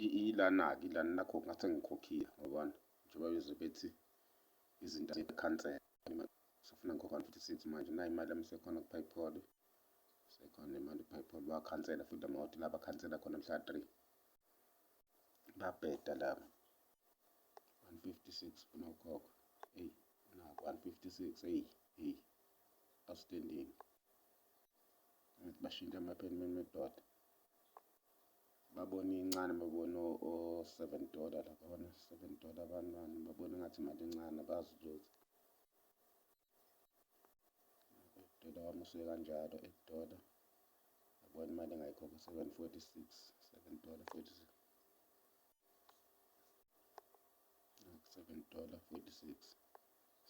Ilana-ke ilana nakho ngase ngikhokhile ngoba njengoba beze bethi izinto zikhansela, sefuna ngikhokha 156 manje, nayi imali yami isekhona ku-PayPal, isekhona imali ku-PayPal. Bakhansela futhi amahhotela abakhansela khona mhla 3, babheda laba. 156 funa ukukhokha, eyi naku 156, eyi eyi outstanding. Bashintsha ama-payment method, babona incane, babona o-$7 lapha, babona $7 bani bani, babona engathi imali encane, abazi lutho. Udola wami usuke kanjalo, $8, yabona imali engayikhokha, 7.46, $7 46, $7.46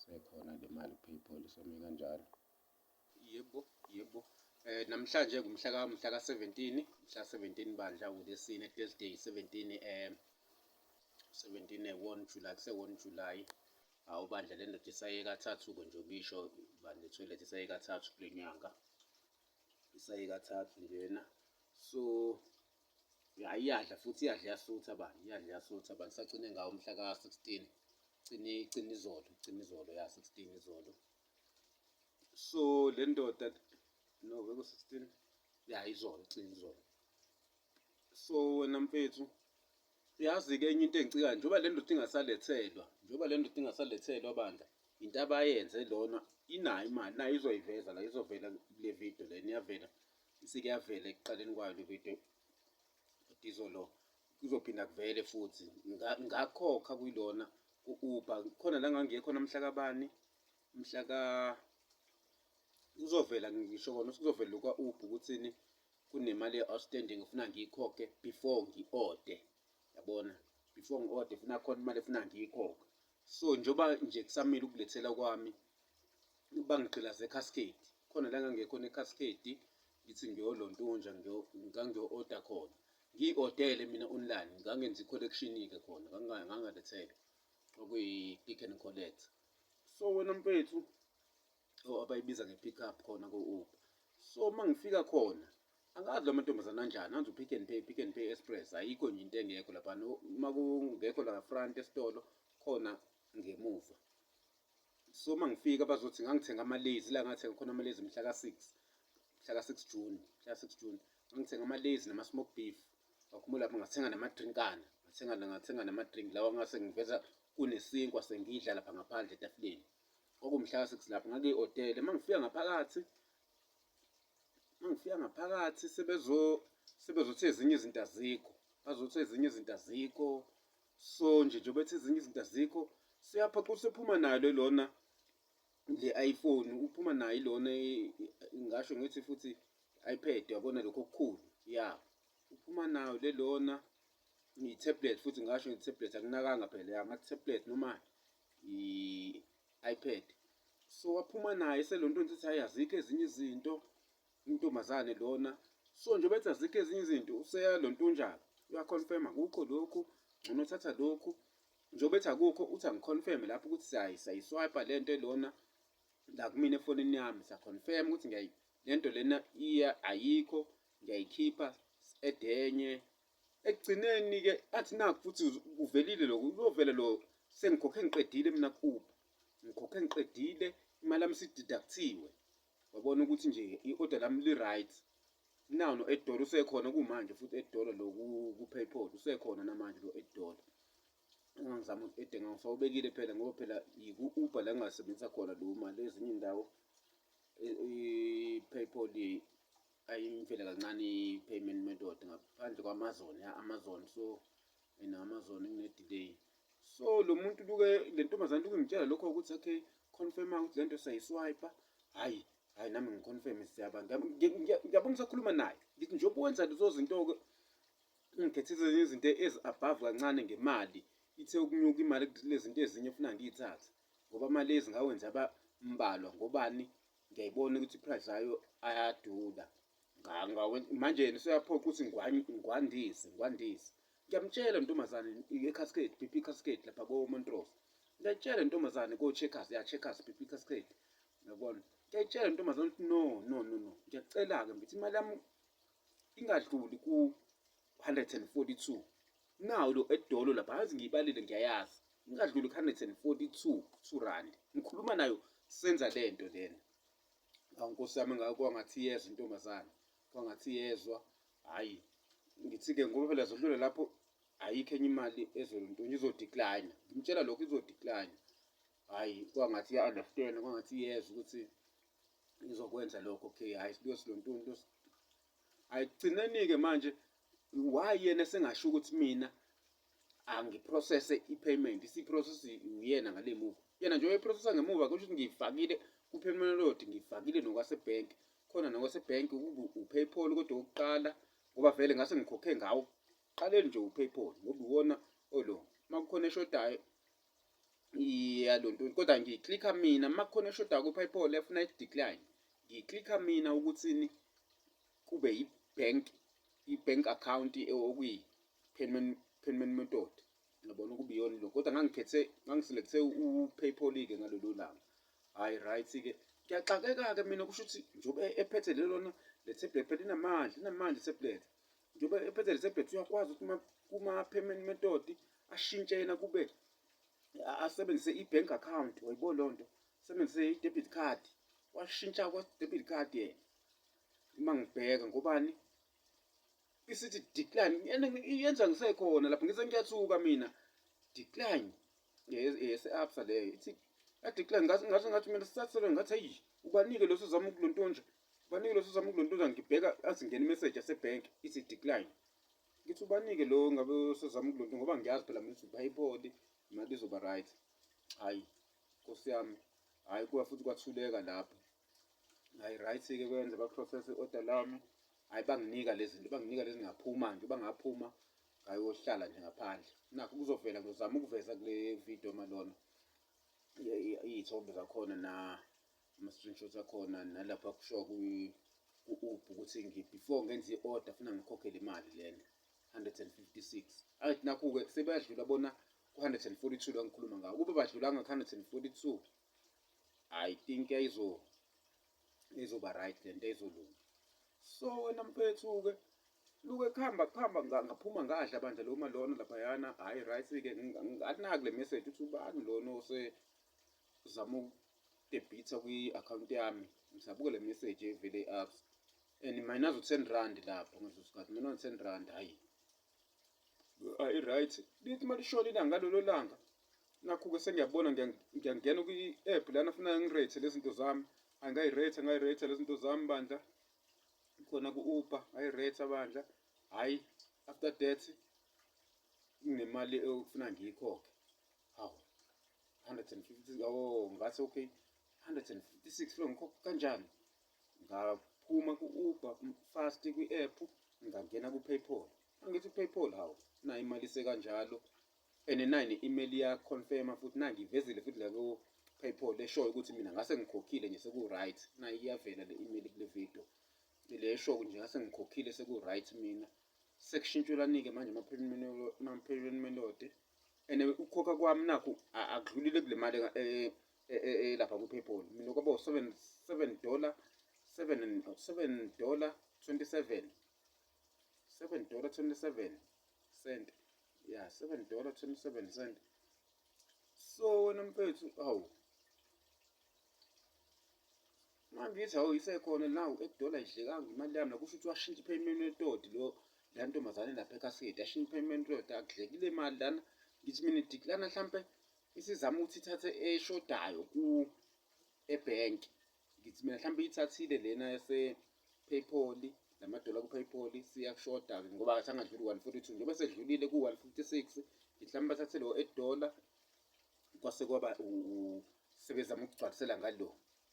sekhona le mali ku-PayPal, isemi kanjalo. Yebo, yebo. Namhlanje kumhla ka mhla ka 17, mhla 17 bandla, uLesine, Thursday 17, 17 1 July, kuse 1 July. Hawu bandla, le ndoda isaye kathathu-ke nje ubisho bandla, i-toilet isaye kathathu kule nyanga, isaye kathathu njena. So ya iyadla futhi, iyadla iyasutha bandla, iyadla iyasutha bandla. Sagcine ngawo mhla ka-16, cine cine izolo, cine izolo, ya 16 izolo. So le ndoda, no, beku-16, ya izolo, cine izolo. So wena mfethu, yazi-ke enye into engicikayo, njengoba le ndoda ingasalethelwa, njengoba le ndoda ingasalethelwa bandla, into abayenze lona, inayo imali nayo, izoyiveza la, izovela kule video lena, iyavela, isike yavela ekuqaleni kwayo le video, kodwa izolo kuzophinda kuvele futhi. Ngakhokha kuyilona ku-Uber, khona la ngangiye khona mhla kabani, mhla ka, kuzovela, ngisho kona kuzovela lokwa-Uber ukuthini, kunemali e-outstanding ufuna ngiyikhokhe before ngi-ode, yabona, before ngi-ode funa khona imali efuna ngiyikhokhe. So njengoba nje kusamile ukulethela kwami, bangigqilaze eCascade, khona la ngangiye khona eCascade, ngithi ngiyolontunja, ngangiyo-oda khona, ngiyi-odele mina online, ngangenza i-collection-ke khona, ngangalethelwa, okuyi-click and collect. So wena mfethu, abayibiza nge-pick up khona ko-Uber. So uma ngifika khona, angazi la mantombazane anjani, anzi u-Pick and Pay, Pick and Pay Express, ayikho nje into engekho laphana. Uma kungekho la front esitolo, khona ngemuva. So uma ngifika bazothi ngangithenga ama-Lays, la ngathenga khona ama-Lays mhla ka-6, mhla ka-6 June, mhla ka-6 June ngangithenga ama-Lays nama-smoke beef. Ngakhumbula lapho ngathenga nama-drinkana, ngathenga nama-drink lawa, ngase ngiveza kunesinkwa sengidla lapha ngaphandle etafuleni. Kwakuwumhla ka-6 lapho ngake-odele. Uma ngifika ngaphakathi, uma ngifika ngaphakathi sebezothi ezinye izinto azikho, bazothi ezinye izinto azikho. So nje njengoba ethi ezinye izinto azikho, siyaphoqa ukuthi sephuma nayo lona le iPhone, uphuma nayo ilona, ngingasho ngithi futhi iPad, yabona lokho okukhulu, ya uphuma nayo le lona i-tablet futhi, ngingasho ngithi tablet, akunakanga phela, ya ngathi tablet noma i-iPad. So waphuma naye selonto ngithi hayi, azikho ezinye izinto, intombazane lona. So njengoba ethi azikho ezinye izinto, useyalontunjalo, uya-confirm akukho lokhu, ngcono thatha lokhu. Njengoba ethi akukho, uthi angi-confirm lapho ukuthi siyayi-swipe le nto elona la kumina efonini yami, siya-confirm ukuthi le nto lena iya ayikho, ngiyayikhipha edenye. Ekugcineni-ke athi nakhu futhi kuvelile lokhu, kuyovela lo, sengikhokhe ngiqedile mina ku-Uber, ngikhokhe ngiqedile, imali yami isi-deduct-iwe, wabona ukuthi nje i-order lami li-right. Nawu no-$8 usekhona kumanje futhi, $8 lo ku-PayPal usekhona namanje lo $8. Engangizama ukuthi ngangisawubekile phela, ngoba phela yiku-Uber la engingasebenzisa khona lo mali, ezinye iy'ndawo i-PayPal ayimfele kancane i-payment method ngaphandle kwa-Amazon, ya Amazon. So mina Amazon kune-delay. So lo muntu luke, le ntombazane luke ngitshela lokho ukuthi okay, confirm ukuthi le nto siyayi-swipe. Hhayi hhayi, nami ngi-confirm, siyaba ngiyabona ngisakhuluma naye, ngithi njengoba wenza lezo zinto-ke, ungikhethisa ezinye izinto ezi-above kancane ngemali, ithe ukunyuka imali kule zinto ezinye efuna ngiy'thathe, ngoba ama-Lays ngawenza aba mbalwa, ngobani, ngiyayibona ukuthi i-price yayo ayadula. Manje yena useyaphoqa ukuthi ngwandise ngwandise. Ngiyamtshela ntombazane e-Cascade, BP Cascade lapha ko-Montrose, ngiyayitshela ntombazane ko-Checkers, ya Checkers, BP Cascade, uyabona. Ngiyayitshela ntombazane ukuthi no no no no, ngiyacela-ke mfethu, imali yami ingadluli ku-142. Nawu lo edolo lapha, yazi ngiyibalile ngiyayazi. Ingadluli ku-142 2 rand. Ngikhuluma nayo senza lento lena. Awu Nkosi yami, kwangathi iyezwa intombazane, kwangathi iyezwa. Hhayi, ngithi-ke ngoba phela zodlula lapho ayikho enye imali ezolonto izo-decline. Ngimtshela lokho izo-decline. Hhayi, kwangathi iya-understand, kwangathi iyezwa ukuthi izokwenza lokho. Okay, hhayi sibuye silontuntu. Hhayi, kugcineni-ke manje why yena esengasho ukuthi mina angi-process-e i-payment, isi-process uyena ngale muva. Yena nje uyayi-process-a ngemuva, kusho ukuthi ngiyifakile ku-payment method, ngiyifakile nokwasebhenki. Khona nokwasebhenki kube u-PayPal kodwa okokuqala, ngoba vele ngase ngikhokhe ngawo kuqaleni nje u-PayPal ngoba iwona olo. Uma kukhona eshodayo iyalonto, kodwa ngiyi-click-a mina uma kukhona eshodayo ku-PayPal efuna i-decline, ngiyi-click-a mina ukuthini kube i-bank, i-bank account okuyi-payment payment method. Ngiyabona ukuba iyona lo, kodwa ngangikhethe ngangi-select-e u-PayPal-ke ngalolo langa. Hhayi, right-ke, ngiyaxakeka-ke mina, kusho ukuthi njengoba ephethe lelona le tablet phela inamandla, inamandla i-tablet. Njengoba ephethe le tablet uyakwazi ukuthi kuma-payment method ashintshe yena kube asebenzise i-bank account, wayibona leyo nto, asebenzise i-debit card, washintsha kwa-debit card yena. Uma ngibheka ngobani isithi decline iyenza ngisekhona lapho ngise ngiyathuka mina, decline eyase-Absa leyo, ithi ya-decline. Ngathi ngathi mina sisathelwe, ngathi heyi, ubanike lo sozama ukulontonja, ubanike lo sozama ukulontonja. Ngibheka athi ngena i-message yasebhenki ithi decline, ngithi ubanike lo ngabe sozama ukulontonja, ngoba ngiyazi phela mina ukuthi uPayPal imali izoba right. Hhayi Nkosi yami, hhayi kuba futhi kwathuleka lapho. Hhayi, right-ke, kwenza ba-process i-order lami. Hhayi, banginika lezi zinto, banginika lezi, ngaphuma nje, bangaphuma ngayohlala nje ngaphandle. Nakho kuzovela, ngizozama ukuveza kule video malona iy'thombe zakhona na ama-screenshots akhona nalapha kusho ku-Uber ukuthi before ngenze i-order funa ngikhokhele imali lena 156. Angithi nakhu-ke sebeyadlula bona ku-142 la ngikhuluma ngawo. Kube badlulanga ku-142, I think izoba right lento, izolunga. So wena mfethu-ke luke kuhamba kuhamba, ngaphuma ngadla bandla lo malona laphayana. Hhayi, right-ke, ngalinaki le message ukuthi ubani lona osezama uku-debit-a kwi-akhawunti yami. Ngisabuka le message evele e-Absa and minus u-10 rand lapho ngaleso sikhathi, minus u-10 rand. Hhayi, hhayi, right, lithi uma lishona ilanga ngalolo langa, nakhu-ke sengiyabona ngiyangena kwi-app lana funa ngi-rate lezi zinto zami. Hhayi, ngayi-rate, ngayi-rate lezi zinto zami bandla khona ku-Uber, ngayi-rate bandla. Hhayi, after that kunemali okufuna ngiyikhokhe, hawu, 150. Oh, ngathi okay, 156 lo ngikhokha kanjani? Ngaphuma ku-Uber fast kwi-app, ngangena ku-PayPal. Angithi u-PayPal, hawu, nayo imali isekanjalo and nayi ne-email iya-confirm-a futhi, nangiyivezile futhi la ku-PayPal eshoyo ukuthi mina ngase ngikhokhile nje, seku-right. Nayi iyavela le email kule video le esho nje ngase ngikhokhile, seku-right. Mina sekushintshulani-ke manje ama-payment method and ukukhokha kwami nakhu akudlulile kule mali lapha ku-PayPal. Mina kwaba u-seven seven dollar seven $7 27, $7 27 cent, ya, $7 27 cent. So wena mfethu, hawu, mangithi hawu, isekhona nawu $8, idlekanga imali yami. Kusho ukuthi washintsha i-payment method lo la ntombazane lapha ekhaseti, yashintsha i-payment method, akudlekile imali lana. Ngithi mina i-decline hlampe isizama ukuthi ithathe eshodayo ku ebhenki. Ngithi mina mhlawumbe ithathile lena yase-PayPal, lamadola ku-PayPal siyakushoda-ke ngoba akasangadluli 142, njengoba sedlulile ku-156. Ngithi mhlawumbe bathathe lo $8, kwase kwaba sebezama ukugcwalisela ngalo,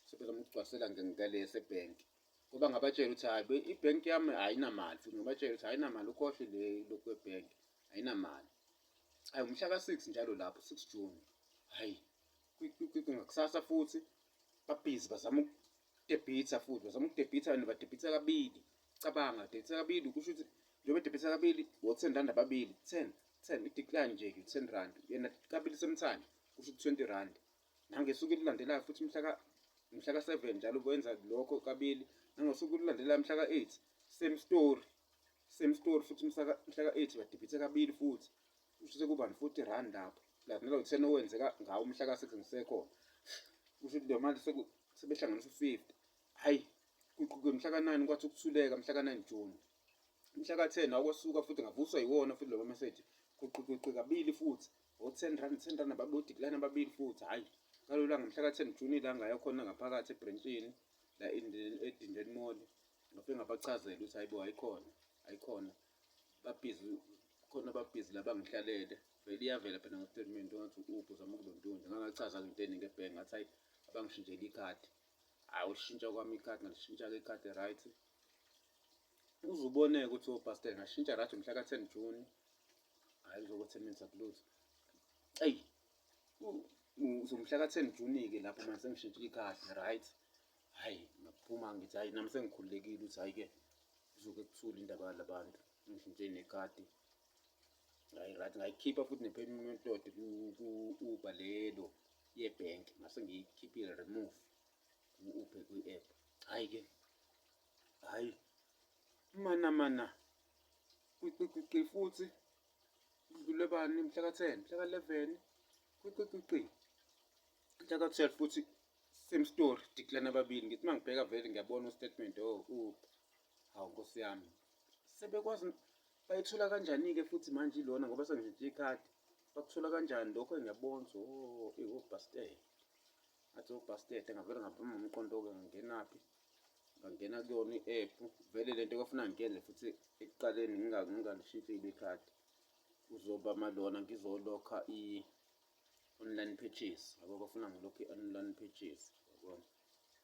sebezama ukugcwalisela ngale yasebhenki, ngoba ngabatshela ukuthi hhayi, ibhenki yami ayinamali futhi. Ngabatshela ukuthi ayinamali, ukhohlwe le lokhu kwebhenki, ayinamali. Hhayi, umhla ka-6 njalo lapho, 6 June. Hhayi, ngakusasa futhi babhizi bazama uku-debit-a futhi, bazama uku-debit-a and ba-debit-a kabili. Cabanga, debit-a kabili, kusho ukuthi njengoba e-debit-a kabili o-10 rand ababili, 10 10, i-decline nje u-10 rand yena kabili same time, kusho ukuthi 20 rand. Nangesuku elilandelayo futhi mhla ka-7 njalo kwenza lokho kabili, nangosuku olulandelayo mhla ka-8, same story. Same story futhi mhlaka 8 badebhithe kabili futhi, kusho sekuba no-R40 lapho plus nalo 10 owenzeka ngawo umhla ka-6 ngisekhona, kusho ukuthi leyo mali sebehlanganisa u-50. Hhayi, kuqhuke mhla ka-9 kwathi ukuthuleka mhla ka-9 June. Mhla ka-10 awukwesuka futhi ngavuswa yiwona futhi lo message, kuqiqiqi kabili futhi o-R10, R10 ababodecline ababili futhi. Hhayi, ngalelo langa mhla ka-10 June ila ngaya khona ngaphakathi ebrentshini la eDinden Mall, ngafike ngabachazela ukuthi hayibo, ayikhona, ayikhona, babhizi khona, babhizi la bangihlalele. Vele iyavela phela ngo-statement ongathi u-Uber uzama ukulontunja. Ngangachaza-ke into eningi ebhenki, ngathi hayi, abangishintshele ikhadi. Hhayi, ukushintsha kwami ikhadi, ngalishintsha-ke ikhadi, right. Uze ubone-ke ukuthi obhastela ngashintsha right mhla ka-10 June. Hhayi, kuzoba 10 minutes akulutho. Eyi, mhla ka-10 June-ke lapho manje sengishintshe ikhadi, right. Hhayi, ngaphuma ngithi hhayi, nami sengikhululekile ukuthi hhayi-ke kuzoke kuthule indaba yalabantu, ngishintshe nekhadi. Hhayi, right, ngayikhipha futhi ne-payment method ku-Uber lelo yebhenki, ngase ngiyikhiphile, remove ku-Uber kwi-app. Hhayi-ke, hhayi, mana mana, qiqiqiqi futhi kudlule bani mhla ka-10, mhla ka-11, qiqiqiqi, mhla ka-12 futhi same story, decline ababili. Ngithi uma ngibheka vele ngiyabona u-statement, oh, Uber. Hawu Nkosi yami, sebekwazi bayithola kanjani-ke futhi manje ilona ngoba sengishintshe ikhadi, bakuthola kanjani lokho? Ngiyabona ukuthi oh, obhastede, ngathi obhastede. Ngavele ngabamba umqondo-ke, ngangenaphi, ngangena kuyona i-app vele lento kwafuna ngiyenze futhi ekuqaleni ngingalishintshile ikhadi, kuzoba malona ngizolokha i-online purchase, yabo, bafuna ngilokhe i-online purchase, yabona.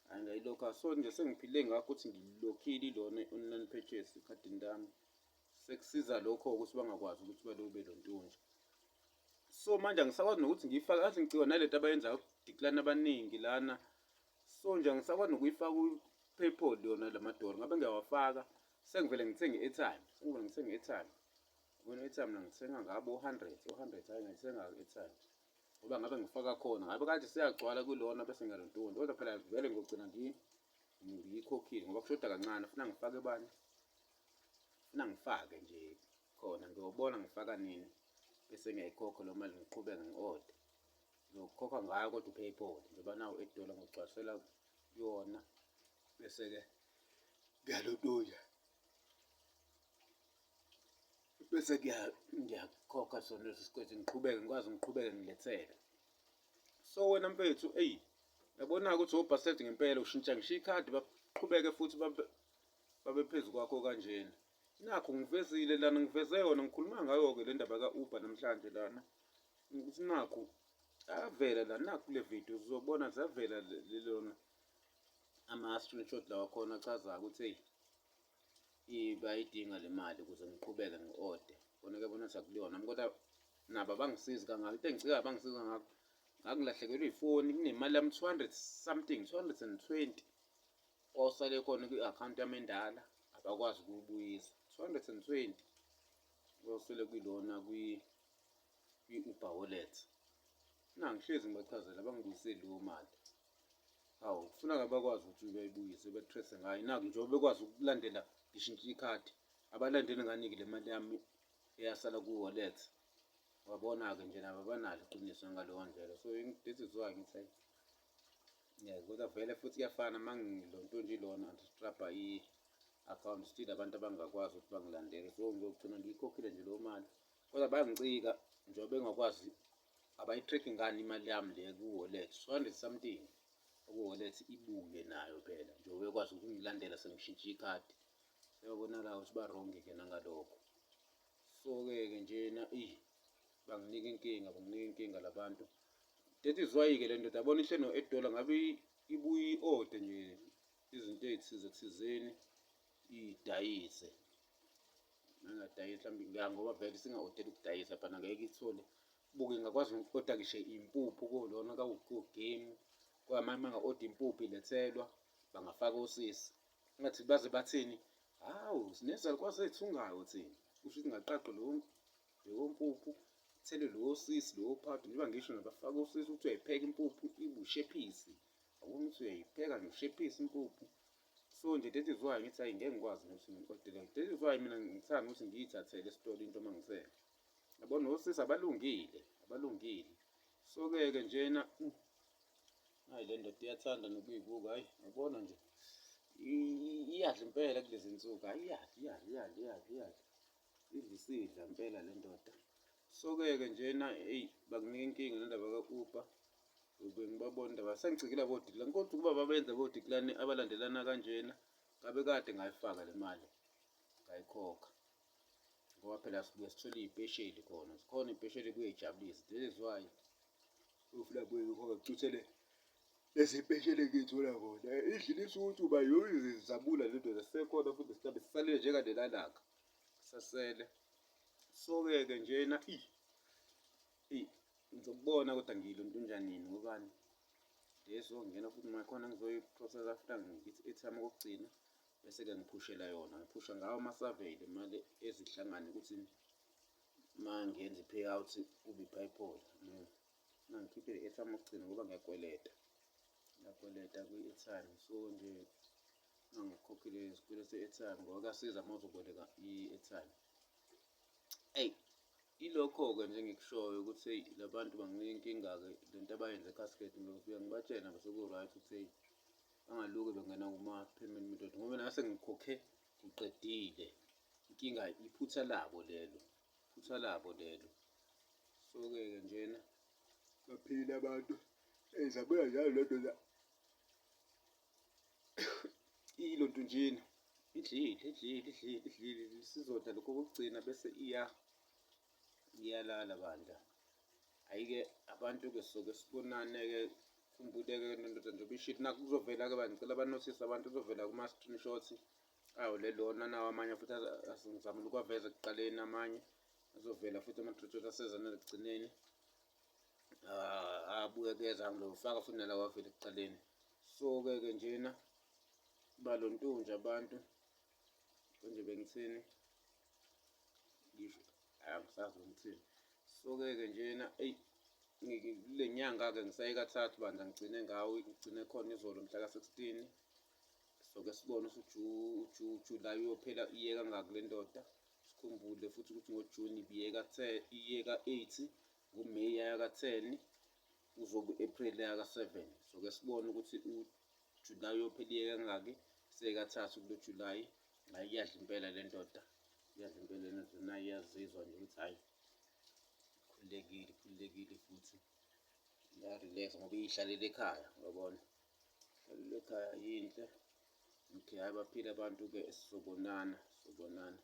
Hhayi, ngayilokha. So nje sengiphile ngakho ukuthi ngilokhile ilona i-online purchase ekhadini lami, sekusiza lokho ukuthi bangakwazi ukuthi balobe belontunja. So manje angisakwazi nokuthi ngiyifake, athi ngicikwa nalento abayenzayo decline abaningi lana. So nje angisakwazi nokuyifaka ku-PayPal yona la madola, ngabe ngiyawafaka, sengivele ngithenge i-airtime, sengivele ngithenge i-airtime. Yabona, i-airtime mina ngithenga ngabo o-100, o-100, hhayi, ngayithenga i-airtime ngoba ngabe ngifaka khona ngabe kade seyagcwala kulona bese ngiyalontunja, kodwa phela vele ngizogcina ngiyikhokhile ngoba kushoda kancane. Funa ngifake bani, funa ngifake nje khona, ngiyobona ngifaka nini bese ngiyayikhokha lo mali, ngiqhubeke ngi-order. Ngizokhokha ngayo kodwa u-PayPal njengoba nawu $8 ngigcwalisela kuyona, bese-ke ngiyalontunja, bese ngiyakhokha sona leso sikweletu, ngiqhubeke ngikwazi ngiqhubeke ngilethele. So wena mfethu, eyi, yabona-ke ukuthi obhastede ngempela, ushintsha ngisho ikhadi baqhubeke futhi babe phezu kwakho kanjena. Nakhu ngivezile lana, ngiveze yona, ngikhuluma ngayo-ke le ndaba ka-Uber namhlanje lana, ukuthi nakhu ayavela la, nakhu kule video uzobona ziyavela lelona ama-screenshot lawa khona achazayo ukuthi eyi, bayayidinga le mali ukuze ngiqhubeke ngi-ode. Khona-ke bona akuliyona kodwa nabo abangisizi kangako. Into engicikayo, abangisizi kangako, ngangilahlekelwe ifoni kunemali yami 200 something, 220 osele khona kwi-akhawunti yami endala, abakwazi ukuyibuyisa. 220 osele kwilona kwi-Uber wallet. Nangihlezi ngibachazela, bangibuyiseli leyo mali. Hawu, kufuna ngabe bakwazi ukuthi bayibuyise, be-trace ngayo. Naku njengoba bekwazi ukulandela ngishintshe ikhadi, abalandeli ngani-ke le mali yami eyasala ku-wallet? Wabona-ke nje nabo abanalo iqiniso ngaleyo ndlela. So this is why ngithi hhayi, ngeke, kodwa vele futhi kuyafana uma ngilonto nje ilona anti-strap i-account, still abantu abangakwazi ukuthi bangilandele. So ngizogcina ngiyikhokhile nje leyo mali, kodwa bayangicika njengoba bengakwazi, abayi-track ngani imali yami le ku-wallet, 200 something ku-wallet, ibuye nayo phela njengoba bekwazi ukungilandela sengishintshe ikhadi. Seyabonakala ukuthi ba-wrong-ke nangalokho. So-ke ke njena, eyi, banginika inkinga, banginika inkinga la bantu. That is why-ke le ndoda, yabona, ihle no-$8 ngabe ibuye i-order nje izinto ey'thize thizeni iy'dayise. Mangadayisi mhlawumbe ngoba vele singa-odeli ukudayisa phana, ngeke ithole. Buka, ingakwazi noku-oda ngisho impuphu kulona ka-Game, kodwa manje uma nga-oda impuphu ilethelwa, bangafaka osisi. Ngathi baze bathini, hawu, sinezalukwazi ey'thungayo thina, kusho ukuthi ingaqaqwa leyo mpuphu, ithele lowo sisi lowo phawuda, njengoba ngisho nje bafaka osisi ukuthi uyayipheka impuphu ibe ushephisi, yabona ukuthi uyayipheka nje ushephisi impuphu. So nje that is why ngithi hayi, ngeke ngikwazi ukuthi ngi-odele. That is why mina ngithanda ukuthi ngiyithathele esitolo into uma ngithenga. Yabona, osisi abalungile, abalungile. So-ke ke njena, hayi, le ndoda iyathanda nokuyibuka. Hayi, yabona nje, iyadla impela kulezi nsuku. Hayi, iyadla, iyadla, iyadla, iyadla, iyadla, idla, isidla impela le ndoda. So-ke ke njena, eyi, bakunika inkinga nendaba ka-Uber. Ube ngibabona indaba sengicikile bodikilani, kodwa ukuba babenza bodikilani abalandelana kanjena, ngabe kade ngayifaka le mali, ngayikhokha, ngoba phela sibuye sithole iy'pesheli khona, zikhona iy'pesheli, kuye y'jabulise. That is why ufuna buye ngikhokha, ngicuthele lezi mpesheli engiy'thola khona. Idlile isuthu uba yoyizabula le ndoda, sisekhona futhi, sihlabe sisalele njengalelanga sasele. So-ke ke njena, eyi, ngizokubona, kodwa ngiyilontunjanini ngobani lezongena futhi makhona ngizoyi-process after ngithi i-airtime okokugcina, bese-ke ngiphushela yona, ngiphusha ngawo ama-survey le mali ezihlangane ukuthi uma ngiyenza i-payout kube i-PayPal. Ngikhiphe i-airtime okugcina ngoba ngiyakweleta, ngiyakweleta kwi-airtime. So nje mangikhokhile isikweletu se-airtime, ngoba kuyasiza uma uzoboleka i-airtime. Eyi, ilokho-ke nje engikushoyo ukuthi eyi, la bantu banginika inkinga-ke, lento abayenza e-Casket. Ngizofika ngibatshele nabo seku-right ukuthi eyi, bangaluke bengena kuma-payment method, ngoba mina sengikhokhe ngiqedile. Inkinga iphutha labo lelo, iphutha labo lelo. So-ke ke njena baphila abantu, eyi, zabuya njalo le nto la, ilo ntunjini idlile, idlile, idlile, idlile, isizodla lokhu okokugcina, bese iya iyalala bandla. Hhayi-ke abantu-ke, soke sibonane-ke. Khumbule-ke ndoda, njengoba ishilo nakhu, kuzovela-ke, ngicela ba-notice abantu, kuzovela kuma-screenshots awo le lona, nawo amanye futhi ngizamile ukuwaveza ekuqaleni, amanye azovela futhi ama-screenshot aseza nasekugcineni, abuyekeza, ngizofaka futhi nalawa avela ekuqaleni. So-ke ke njena balontunja abantu, konje bengithini ngisho, angisazi ngithini. So-ke ke njena, eyi, kule nyanga-ke ngisaye kathathu bandla, ngigcine ngawo, ngigcine khona izolo mhla ka-16. Soke sibone ukuthi uJuly uyophela iye kangaki le ndoda. Sikhumbule futhi ukuthi ngoJuni ibiye ka-10, iye ka-8, ngoMeyi yaya ka-10, kuzobe u-April yaya ka-7. Soke sibone ukuthi uJuly uyophela iye kangaki. Sekathathu kulo July. Hhayi, iyadla impela le ndoda, iyadla impela le ndoda, nayo iyazizwa nje ukuthi hhayi, ikhululekile, ikhululekile futhi iya-relax ngoba iy'hlalele ekhaya, uyabona, hlalele ekhaya, yinhle. Okay, hhayi, baphile abantu-ke, sizobonana, sizobonana.